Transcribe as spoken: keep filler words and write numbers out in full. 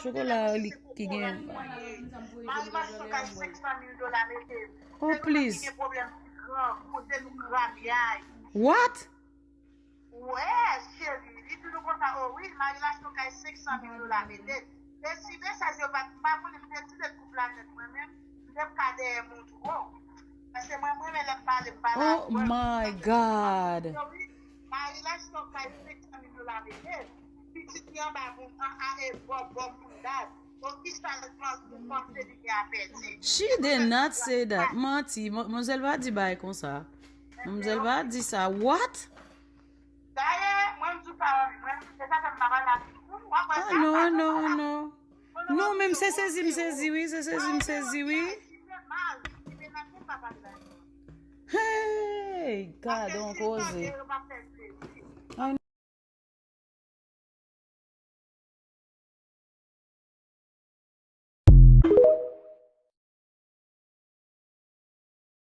Chokola li ki gen. Mari m ap chokay senk san mil dola mete. Oh, please. Gen pwoblèm ti gran, kote nou krabyay. What? Wè, cheri, li di nou konsa, oh wi, mari la chokay senk san mil dola mete. E si mesaj yo pa, pa konnen, m te di de koup la nèt mwen menm, m te ka dèyè moun twò. Paske mwen, mwen renmen lè m pale, m pale. Oh my God. Mari la chokay senk san mil dola mete. Pitit li anba moun an a e bò bò moun dat. Bon, kisa l panse li gen a pèdi? She did not say that. Manti. Manzèl pa di bagay konsa. Manzèl pa di sa. What? Dayè, mwen m di w pa anvi. Mwen, se sa fè m pa pale avèk ou. W ap wè Ah, non, non, non. Non, men m se sezi, m sezi, wi. Se sezi, m sezi, wi. Hey, gadon koze.